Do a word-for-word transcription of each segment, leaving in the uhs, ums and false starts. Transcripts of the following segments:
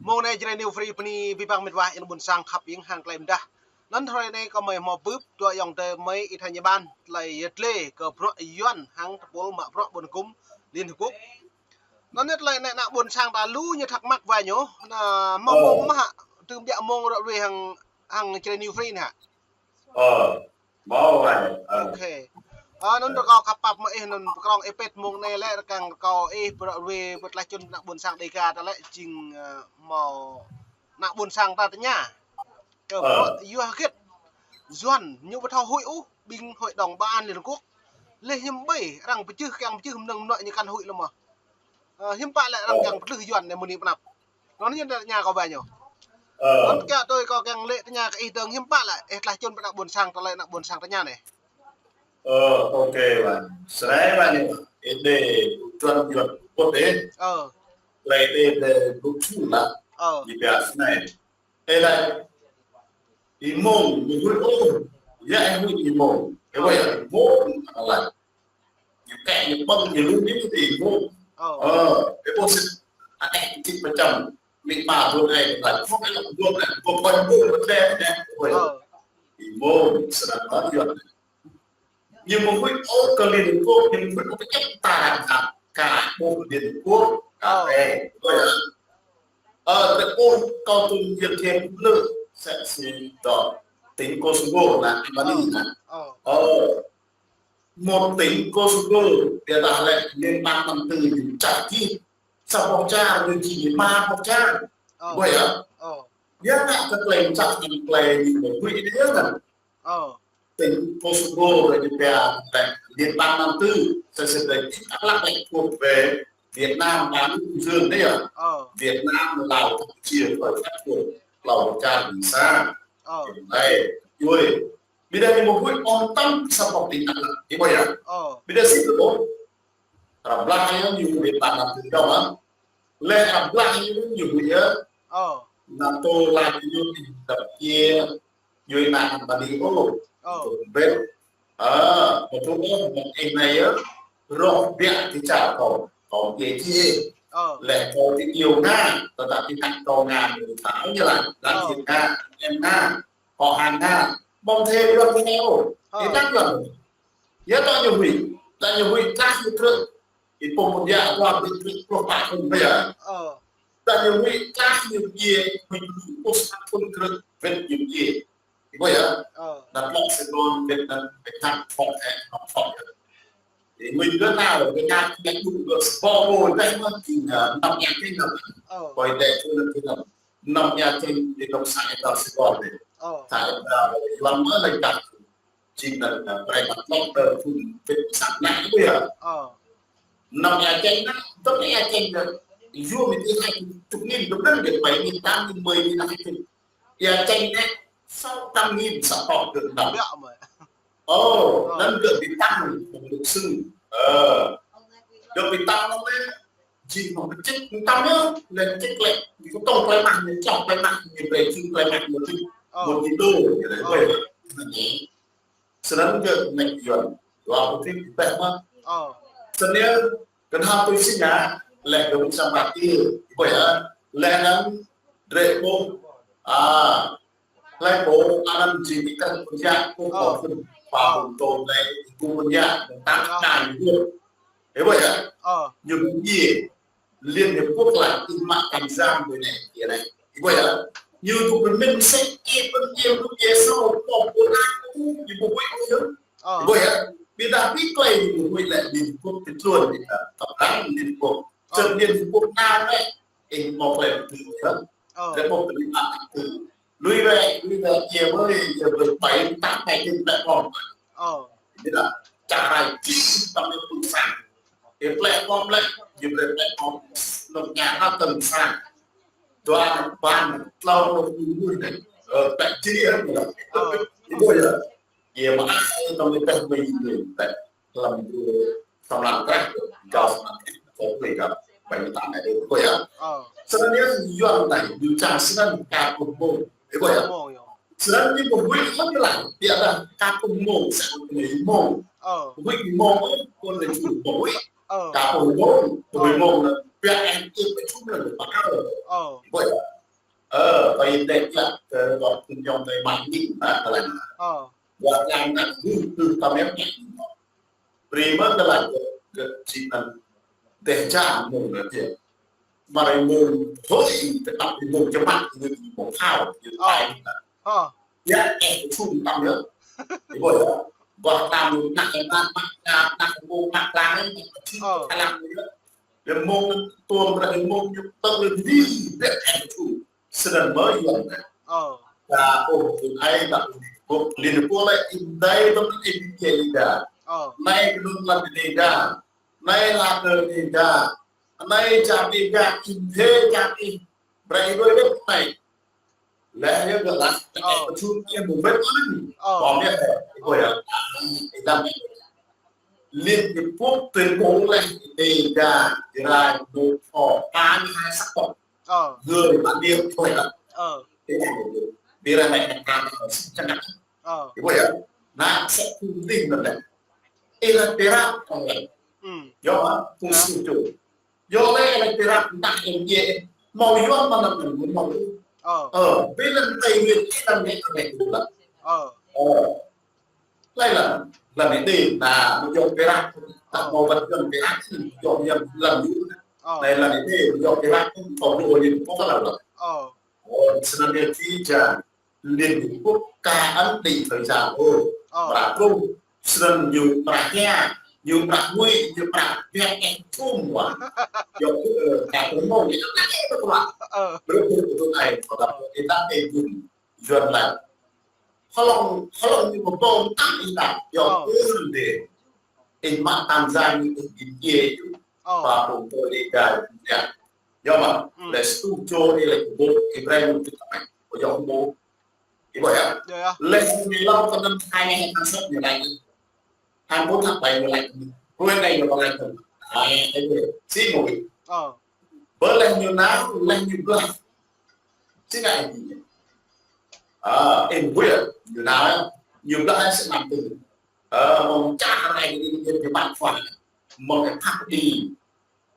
Mông anai Jrai New Free bơni abih bang met wa ƀing ƀôn sang khăp ing hăng tơlơi mơdah. Anŭn hrơi anai kâo mơi hmâo bưp dua ayŏng adơi mơi ih tha ñu ƀan tơlơi yet lĕ kơ bruă Yuan hăng tơpul mă bruă ƀôn hơkum Liên Hợp Quốc. Anŭn tơlơi anai ană ƀôn sang ta lu ñu thắc mắc wa ñu. Anŭn hmâo mông mơ̆ hă, tơm biă mông ră ruai hăng hăng Jrai New Free anai hă? Ơ, hmâo wa. Ơ. Ok. Ơ, anŭn rơkâo khăp pap mơ̆ ih anŭn pơkrong ih pet mông anai lĕ rơkang rơkâo ih bruă ruai pơtlaih čun ană ƀôn sang Dêga ta lĕ jing, ơ, hmâo ană ƀôn sang ta tơña. Kơ bruă yua hơget Yuan ñu ƀu thâo huĭ ôh ƀing Hội đồng Bảo an Liên Hợp Quốc. Leh hiư̆m ƀơi arăng pơjưh kiăng pơjưh mơnơ̆ng mơnuă ñu kăn huĭ lơ̆m mơ̆. Ơ, hiư̆m pă lĕ arăng kiăng pơtlưh Yuan anai mơ̆ng anai pơ anăp. Anŭn ñu tơña kâo ƀơi ñu. Anŭn kiăng tui kâo kiăng lĕ tơña kơ ih dơ̆ng hiư̆m pă lĕ ih tơlaih čun pơ ană ƀôn sang tơlơi ană ƀôn sang tơña anai. Ơ, ok wa. Sơrai wa ñu. Ih đe čun Yuan pơt ih. Ơ. Lĕ ih đe ƀu čun lah. Ơ. Ñu biă sơnai. Ê lĕ, ih mông, ñu huĭ ôh, yă ih huĭ ih mông. Ê wơi, ih mông, ala. Ñu kĕ, ñu ƀơ̆ng, ñu lu ñu ih mông. Ơ. Ơ, ê ƀu sĭt, a, ê, čĭt pơčăm, mĭn ma ƀuh ê, la, phŏk ê, ƀuh ê, ƀuh ƀuh ƀuh ƀuh ƀuh ƀuh ƀuh ƀuh. Ơ. Ih mông, sơnap ƀă Yuan. Ñu mơ̆ huĭ ôh kơ Liên Hợp Quốc, ñu mơ̆ huĭ ôh kơ čăp ta răng hăng ka ƀuh Liên Hợp Quốc, ka ê. Ơ. Ơ, tơpul kâo tŭ yơh kơ pơblư̆, sĕ si dŏ tỉnh Kosovo anai, Albania anai. Ơ. Một tỉnh Kosovo, ƀiădah lĕ Liên bang Nam Tư ñu čăp čih, sa boh čar ñu čih ñu ma boh čar. Ơ. Ƀơi yơh. Ơ. Yua anŭn kơ tơlơi čăp anŭn tơlơi ñu mơ̆ huĭ yơh anŭn. Ơ. Tỉnh Kosovo rồi ñu pia lĕ Liên bang Nam Tư, sĕ sĕ lĕ Đắk Lắk lĕ thuộc về Việt Nam và Nam Dương đấy à. Ơ. Việt Nam, Lào, Campuchia, rồi phát thuộc Lào, Cam, Sa. Ơ. Đấy, ơi. Ƀiădah ñu mơ̆ huĭ ôh tơm sa boh tỉnh Đắk Lắk, ih ƀuh yơh. Ơ. Ƀiădah sĭt ôh. Ră blah yơh ñu Liên bang Nam Tư dŏ mơ̆. Leh ră blah ñu ñu huĭ yơh. Ơ. NATO la ñu ih dăp kia. Yua anŭn Albania ôh. Ơ. Ƀiă. Ơ, mơ̆ tŭ ôh, mơ̆ ih anai yơh. Rŏh biă ti čar kâo. Kâo kiăng či. Ơ. Leh kâo ti iâu Nga, tơdah ti anăp kâo Nga, ñu thâo ñu lah. Lăng ti Nga, em Nga, kâo hăng Nga. Ƀơ̆ng thê Yuan thê ôh. Ơ. Ih tơña Yuan. Yua ta ñu huĭ. Ta ñu huĭ tơdah ñu krư̆. Ih pô mơ̆n yă, kâo ƀu krư̆ pluh pă thŭn ƀơi yơh. Ơ. Ta ñu huĭ tơdah ñu djai, huĭ pluh pă thŭn krư̆, wĕt ñu djai. Ih ƀuh yơh. Ơ. Anăp lŏk sĭt ƀôn, wĕt anŭn, wĕt thăp, phŏk, ê, phŏk, phŏk. Ih mĭn kơ nao, wĕt thăp, wĕt đŭ, wĕt sơpô, wĕt mơ̆, jing, ơ, năm yak kĕ năm. Ơ. Koi đe čun năm kĕ năm. Năm yak kĕ, ih năm sa yak sĭt ƀôn đe. Ơ. Sa yak, Yuan mơ̆ lĕ yak. Jing anŭn, ơ, brơi mă lŏk tơ phun pit sang anai ƀu yơh. Ơ. Năm yak kĕ anai, tơm yak kĕ anai, yua mĭn ih hai chục nghìn, tơm anŭn ƀiă bảy nghìn, tám nghìn, mười nghìn, hai chục. Yak kĕ anai, sáu trăm nghìn sa pot gơ̆ năm. Biă mơ̆. Ơ, anŭn gơ̆ ƀu tăng, ƀu được sưng. Ơ. Gơ̆ ƀu tăng anŭn lĕ, jing hŏng pơčĭt, tăng yơh, lĕ pơčĭt lĕ, kơtông tơlơi mah, ñu čŏk tơlơi mah, ñu brơi čưng tơlơi mah, ñu čưng. Ơ. Một nghìn đô, ñu lĕ ƀuh. Anai. Sơnăn gơ̆ mĕt Yuan, dua pơtĭt pĕ mă. Ơ. Sơnăn kơnhap tui si ngă, lĕ gơ̆ ƀu samơ̆ ƀă ti, ƀuh yơh, lĕ anŭn drơi ƀuh, a, lĕ ƀuh anŭn jing ƀu kăn pơjăk, ƀuh ƀuh pơjăk, ƀuh ƀuh tôm lĕ, ƀuh pơjăk, tăng kơ ñu. Ih ƀuh yơh, ñu ƀu djai. Liên Hiệp Quốc lĕ ih mă kăn giam ƀơi anai, ih anai. Ih ƀuh yơh. Ñu dŏ pơmĭn sĕ, ih pơmĭn lu ih sô, pô pô anai, ih ƀuh ƀuh yơh. Ih ƀuh yơh. Ƀiădah ƀu klei ñu ƀuh lĕ Liên Hiệp Quốc pơtluôn, ih ta, ta răng Liên Hiệp Quốc. Čơt Liên Hiệp Quốc anai lĕ, ih mă klei pơtluôn yơh. Lĕ mă pơtluôn anai. Lui wĕ, lui wĕ, ih ƀuh, ih ƀuh ƀai, ta ƀai kơ platform. Ơ. Ƀiădah, čar rai jing tơm ñu pơ̆ng sang. Ih platform lĕ, ih brơi platform, nŏk ña ha tơm sang. Dua anăp ƀan, tlâo anăp ñu lui anai. Ơ, ƀai jing yơh. Ơ. Ih ƀuh yơh. Ih mă ai tơm ñu ƀai ƀai ñu lui. Ƀai lăm dua, tơm lăm krah, gao tơm lăm krah, kơ ƀai gao. Ƀai ñu tăng anai ih ƀuh yơh. Ơ. Sơnăn yơh, Yuan anai, ñu čang sơnăn ka pơhmô. Ih ƀuh yơh. Pơhmô yơh. Sơnăn ñu ƀu huĭ lăm yơh lah, ƀiădah ka pơhmô, sa anŭn ñu mông. Ơ. Huĭ mông, ơ, kơ anai ču ƀu huĭ. Ơ. Ka pơhmô, ƀu huĭ mông anŭn, ƀiă ih ih pơčum anŭn, ƀu pơkă. Ơ. Ih ƀuh yơh. Ơ, tơlơi đĕ yă, kơ gŏp kơ yŏng tơlơi mă ning, mă tơlơi. Ơ. Gŏp yang nă, hư, hư, tơlơi mă ning. Brơi mơ̆n tơlơi kơ, kơ, či năn. Dêh čang mơ̆ng nă tiê. Mă rai mơ̆ng, hơi, tơtăp mơ̆ng čơmăt, mơ̆ng phao, mơ̆ng tai. Ơ. Yă, eh, sum tăm yă. Ibu yă. Gŏp tam, nă, nă, nă, nă, nă, mơ̆ng, nă, lang, nă, či, Ơ. Tơlang yă. Lĕ mông tuôm ră lĕ mông ñu tơ̆ng lĕ dih, bĕ ĕng ču. Sơnăn mơ̆ Yuan nă. Ơ. Ta ôh, tui ai, ta ôh, Liên Hợp Quốc lĕ, in dai tơ̆ng in dai lĕ đa. Ơ. Nai kơnung lăn lĕ đa. Nai la kơ lĕ đa. Nai čar lĕ đa, in dai čar lĕ. Brơi đôi lĕ nai. Lĕ yơh gơ̆ lah, Ơ. Pơčŭn yơh mơ̆ng wet anŭn. Ơ. Kơm yơh, ơ, ih ƀuh yơh, ih dăm yơh. Liên Hiệp Quốc tuyên bố lĕ, Đêga, Jrai, Nô, Pho, pă ñu hai sắc tộc. Ơ. Người bản địa thôi đó. Ơ. Thế là người, vì là này là ta có sự chấp nhận. Ơ. Ih ƀuh yơh, nă, sẽ không tin được đấy. Ih lah tơrap kơ lĕ. Ư. Yơh, hă, phung Ơ. Sương Chua. Yua lĕ lĕ tơrap dah em ye. Hmâo Yuan mơ̆n lăm mơ̆n hmâo. Ơ. Ơ, bê lăn Tây Nguyên, bê lăn Mê, Mê Kông lăm. Ơ. Ơ. Lai lăm, lăm Mê đê, nă, mơ̆ yua tơrap, ta Ơ. Hmâo wăt Yuan tơrap, yua Yuan lăm Yuan. Ơ. Lai lăm Mê đê, mơ̆ yua tơrap, kông đô Liên Quốc lăm lăm. Ơ. Ơ, sơnăn yơh či ča, Liên Hiệp Quốc ka ấn định thời gian ôh. Ơ. Mra prŭng, sơnăn ñu mra hia, ñu mra huĭ, ñu mra biă ĕng čum wa. Yua kơ, ơ, ka prŭng mông, ñu mra hia ƀơi wa. Ơ. Brơi kơ tui ai, kơ ta, ơ, ih ta ĕng ƀun, Yuan lăm. Hlŏng, hlŏng ñu mă bom tăng ih ta, yua Ơ. Kơ sơnăn dêh. Ih mă tăng jang ñu ih ƀing ye ñu. Ơ. Pă prŭng tui ih gai, ya. Yua mă, Ư. Lĕ sơ̆ tu čô ih lĕ kơ ƀô̆, ih brơi ñu tui tăng. Ƀu yua kơ ƀô̆. Ih ƀuh yơh. Yơh, yơh. Lĕ ñu lăp kơ năm hai ngàn hai mươi sáu ñu laĭ. Hai mươi bốn tháng bảy ñu laĭ. Hrơi anai ñu laĭ. Ai, ai, ai. Sĭ mơ̆. Ơ. Bơ lĕ ñu nao, lĕ ñu blah. Sĭ ngă ai. Ơ, ih ƀuh yơh, ñu nao, ñu blah sĭ năm tư. Ơ, mơ̆ng čar rai ñu, ñu, ñu mă khua. Mơ̆ng cái tháp đi.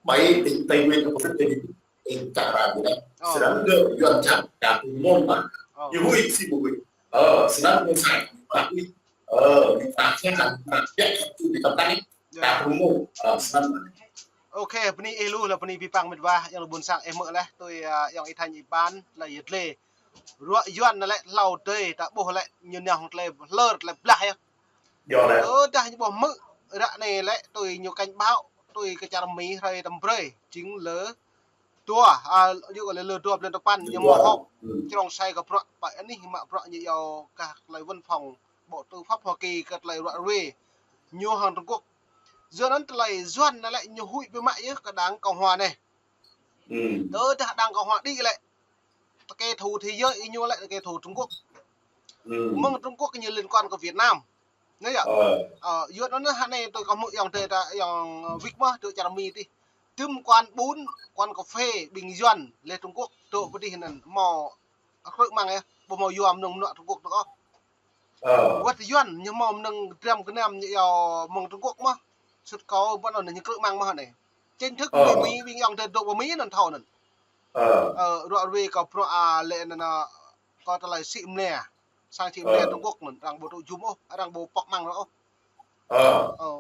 Bảy tỉnh Tây Nguyên, nó có Tây Nguyên. Ih čar rai ñu nă. Ơ. Sơnăn gơ̆ Yuan čar, ka prŭng mông mă. Ơ. Ñu huĭ sĭ ƀu huĭ. Ơ, sơnăn mơ̆ng sai, mă huĭ. Ơ, ñu ta khia, ñu ta biă, ñu ta tăng. Yơh. Ka prŭng mông, ơ, sơnăn mă. Ok, bơni ih lu, lĕ bơni abih bang mĕt wa, ayŏng ƀôn sang ih hmư̆ laih, tui, ơ, ayŏng Y Thanh Y Ban, lĕ yơh lĕ. Ruă Yuan lĕ hlâo dêh, ta ƀuh lĕ, ñu nao hăng tơlơi hlơr, tơlơi blah yơh. Yơh lĕ. Ơ, dah ñu ƀuh hmư̆, ră anai lĕ, tui ñu cảnh báo, tui kơ čar Mi hrơi tơm brơi, jing lơ dua, a, yua kơ lơ, lơ dua blan tơpăn, ñu mơ̆ họp, Ư. Črông sai kơ bruă, pă anih mă bruă ñu yua kơ tơlơi văn phòng, Bộ Tư pháp Hoa Kỳ kơ tơlơi ruă ruê, ñu hăng Trung Quốc. Yua anŭn tơlơi Yuan lĕ ñu huĭ biă mă yơh kơ Đảng Cộng Hòa anai. Ư. Tơdah Đảng Cộng Hòa đĭ lĕ, kẻ thù thế giới ih ñu lĕ kẻ thù Trung Quốc. Ư. Mơ̆ng Trung Quốc ñu liên quan kơ Việt Nam. Anai yơh. Ơ. Ơ, Yuan anŭn hă anai tui kâo hmư̆ ayŏng adơi ta, ayŏng Wik mơ̆, tui čar Mi tih. Tơm quán bún, quán cà phê, ƀing Yuan, lĕ Trung Quốc, tui pơ dih anŭn, hmâo krư̆ mơ̆ng yơh, ƀu hmâo yua mơnơ̆ng mơnuă Trung Quốc tơ ôh. Ơ. Wăt Yuan, ñu hmâo mơnơ̆ng dram gơnam ñu yua mơ̆ng Trung Quốc mơ̆. Sĭt kâo ƀuh anŭn ñu krư̆ mơ̆ng mơ̆ anai. Chính thức Ơ. Ƀing Mi, ƀing ayŏng adơi dŏ ƀơi Mi anŭn thâo anŭn. Ơ. Ơ, ruă ruê kơ bruă, a, lĕ anŭn, a, kơ tơlơi sĭ mlĕ. Sang sĭ mlĕ Ơ. Trung Quốc anŭn, arăng ƀu tŭ jum ôh, arăng ƀu pŏk mơ̆ng ră ôh. Ơ. Ơ.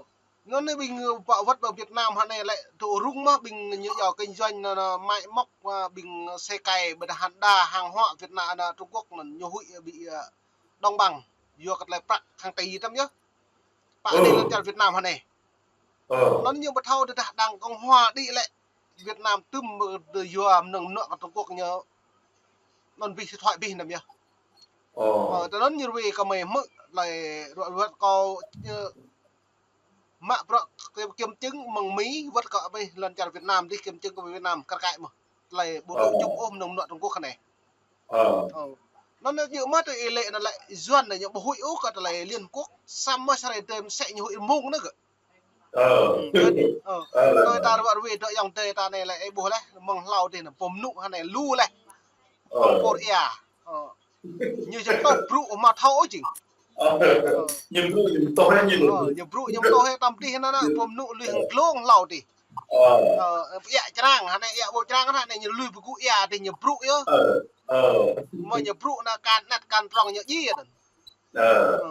Anŭn anai ƀing, ơ, pă wăt ƀơi Việt Nam hă anai lĕ tŭ rŭng mơ̆ ƀing ñu yua kinh doanh anŭn, anŭn, máy móc, a, ƀing xe cày, ƀing Honda, hàng hóa Việt Nam, anŭn, Trung Quốc anŭn ñu huĭ ƀu, a, đồng bằng, yua kơ tơlơi prăk hàng tỷ tăm yơh. Pă Ơ. Anai lŏn čar Việt Nam hă anai. Ơ. Anŭn ñu ƀu thâo tơdah Đảng Cộng Hòa đĭ lĕ Việt Nam tơm yua mơnơ̆ng mơnuă kơ Trung Quốc ñu. Anŭn ƀing điện thoại ƀing anŭn yơh. Ơ. Ơ, tơ anŭn ñu ruai kơ mơi hmư̆ tơlơi ruă ruă kâo, ơ, mă bruă kiểm, kiểm chứng mơ̆ng Mi, wăt kơ ƀing lŏn čar Việt Nam dih kiểm chứng kơ Việt Nam kar kaĭ mơ̆. Tơlơi ƀu tŭ Ơ. Jum ôh mơnơ̆ng mơnuă Trung Quốc anai. Ơ. Ơ. Anŭn ñu mă tui ih lĕ anŭn lĕ Yuan anai ñu ƀu huĭ ôh kơ tơlơi Liên Quốc, samơ̆ sa hrơi tơm sĕ ñu huĭ mơ̆ng anŭn kơ. Ơ. Ơ, ơ. Ơ, tơlơi ta ruă ruê dŏ ayŏng adơi ta anai lĕ, ih ƀuh lĕ, mơ̆ng hlâo dih anŭn, pô mơnŭ hă anai lu lĕ. Ơ. Pô pô ia. Ơ. Ñu jing tŏ brŭ mă thâo jing. Ơ. Ơ. Ñu brŭ ñu tŏ hĕ ñu. Ơ, ñu brŭ ñu tŏ hĕ tăm dih anŭn, anŭn, pô mơnŭ lui hăng glông hlâo dih. Ơ. Ơ, ƀu ia črang, hơnai ia ƀu črang, hơnai ñu lui ƀu gŭ ia, tơ ñu brŭ yơh. Ơ, ơ. Mơ̆ ñu brŭ anai kan anet kan prŏng ñu ji anŭn. Ơ, ơ.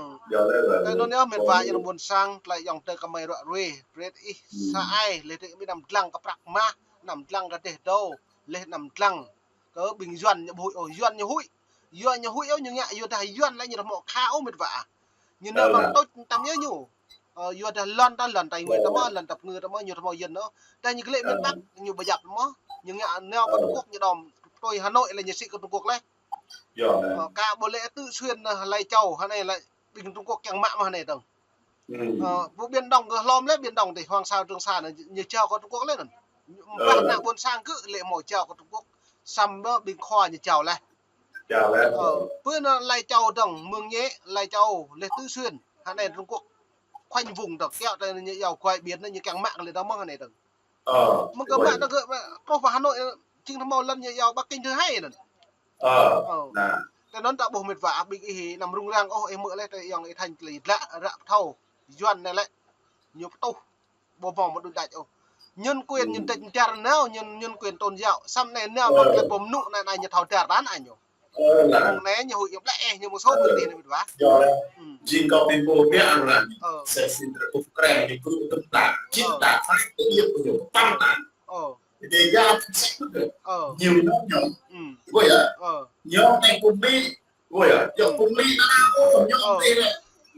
Tơ anŭn yơh, met wa, ayŏng ƀôn sang, tơlơi ayŏng adơi gơmơi ruă ruê, brơi ih sa ai, leh tơ ih ƀu anăm dlăng kơ prăk mah, anăm dlăng kơ dêh dâo, leh anăm dlăng kơ ƀing Yuan ñu ƀu huĭ ôh, Yuan ñu huĭ. Yuan ñu huĭ ôh, ñu ngă, yua dah Yuan lĕ ñu dah mơ̆ khă ôh, met wa. Ñu nao ƀăng tôč tăm yơh ñu. Ơ, yua dah lŏn ta, lŏn Tây Nguyên ta mơ̆, lŏn ta pơngư ta mơ̆, ñu ta mơ̆ Yuan ôh. Dah ñu glaĭ miền Bắc, ñu ƀu djăp mơ̆. Ñu ngă nao pơ Trung Quốc, ñu đom tui Hà Nội lĕ ñu sĭ kơ Trung Quốc leh. Ơ, ka ƀu lĕ Tứ Xuyên, ơ, Lai Châu, hơnai lĕ ƀing Trung Quốc kiăng mă mơ̆ hơnai dơ̆ng. Ơ, ƀu Biển Đông kơ hlom lĕ Biển Đông tơ Hoàng Sa Trường Sa anai ñu jao kơ Trung Quốc leh anŭn. Ƀah ană ƀôn sang kơ lĕ mơ̆ jao kơ Trung Quốc. Samơ̆ ƀing khua ñu jao leh. Jao leh. Ơ, pơ anai Lai Châu dơ̆ng, Mường Nhé, Lai Châu, leh Tứ Xuyên, hơnai Trung Quốc. Khoanh vùng dơ̆ng, kiăo tơ ñu yua guai biển anai ñu kiăng mă kơ lĕ dơ̆ng mơ̆ hơnai dơ̆ng. Ơ, mơ̆ng kơ mă dơ̆ng kơ truh pơ Hà Nội, jing ta mơ̆ lŏn ñu yua Bắc Kinh thứ hai anŭn. Ơ, ơ. Tơ anŭn ta ƀuh met wa, ƀing ih anăm rŭng răng ôh, ih hmư̆ leh tơ ayŏng ih Thanh tơlơi dlă ră pơthâo. Yuan anai lĕ ñu pơtuh. Ƀu mơ̆ mơ̆ đuaĭ đač ôh. Nhân quyền ñu đač dar nao, nhân, nhân quyền tôn giáo. Samơ̆ anai nao mơ̆ng tơlơi ƀu mơnŭ anai, anai ñu thâo dar ta anai ñu. Ơ, anai ñu huĭ ñu ƀlĕ ih, ñu mơ̆ sô ƀu tih anai met wa. Jing kâo ƀing pô biă anai. Ơ. Sẽ xin được cục kren ñu kru tơm ta. Jing ta phải tự nhiên của ñu tăng ta. Ơ. Để ra chính sách được. Ơ. Nhiều nhóm nhóm. Ơ. Nhóm này cũng Mỹ. Ơ, yơh, yua phung Mỹ ta nao, ơ, yua tơ lĕ,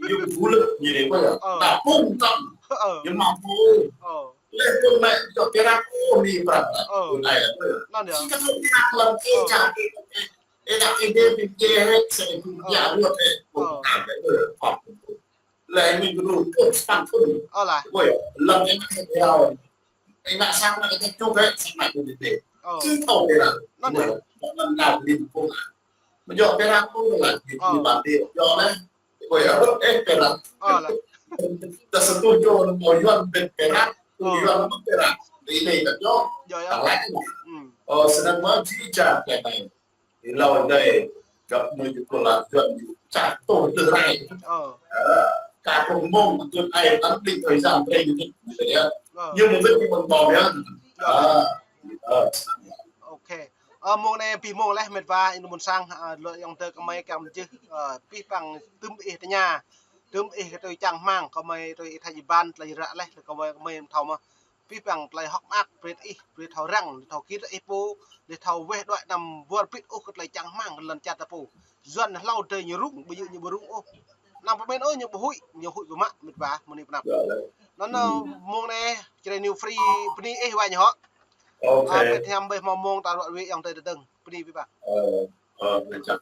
yua vũ lực ñu đe, ơ, yơh. Ơ. Ta phung tăm, ơ, yua mă phung. Ơ. Leh phung mă, yua Perak, ơ, Mỹ prăk. Ơ. Anai, ơ. Anŭn yơh. Sĭt kơ phung Perak lăm kơ čar, ơ, ta kơ đe ƀing kơ hĕ, sẽ phung biă ruă hĕ, phung tam hĕ, ơ, phung. Leh ñu gru, phung sang phung. Ơ lah. Ơ, yơh, lăm kơ čar, ơ, ngă sang mă kơ čuk hĕ, sang mă kơ đe. Ơ. Sĭt thâo Perak. Anŭn yơh. Ơ, lăm đao đe phung. Mơ̆ yua Perak pô lah, di, di Bali, yua leh. Ƀu yua, ơ, Perak. Ơ, lah. Ta setuju mơ̆ Yuan ƀing Perak, ơ, Yuan mơ̆ Perak. Di anai ta yua. Yua, yua. Ta laĭ lah. Ơ, snăn mơ̆ či čar kơ anai. Di hlâo anai, găp mơ̆ ñu pô lah Yuan ñu čar tơ lơ rai. Ơ. Ơ, ka kông mông, tuan ai, tăn đĭ thời gian brơi ñu, ñu yơh. Ơ. Ñu mơ̆ wĭt ñu ƀơ̆ng ƀơ̆ng yơh. Ơ. Ơ. Ôkê. Ơ, mông anai pih mông leh met wa, ih ƀôn sang, ơ, lu ayŏng adơi gơmơi kiăng mơjưh, ơ, pih păng tơm ih tơña, tơm ih kơ tui čang hmang, gơmơi tui ih Thanh Iban, tơlơi ră leh, gơmơi, gơmơi thâo mơ̆. Pih păng tơlơi hơ̆k mơak, brơi ih, brơi thâo răng, thâo git ih pô, leh thâo weh đuaĭ anăm wơr bĭt ôh kơ tơlơi čang hmang, lŏn čar ta pô. Yuan hlâo adơi ñu rŭng, ƀu djơ̆ ñu ƀu rŭng ôh. Anăm pơmĭn ôh, ñu ƀu huĭ, ñu huĭ kơ mă, met wa, mơ̆ng anai pơanăp. Anŭn, mông anai, Jrai New Free, bơni ih wa ñu hŏ. Ôkê. Ơ, pĕt hiam ƀơi hmâo mông ta ruă ruê ayŏng adơi tơdơ̆ng. Bơni ih ƀă. Ơ, ơ, ngă čăk.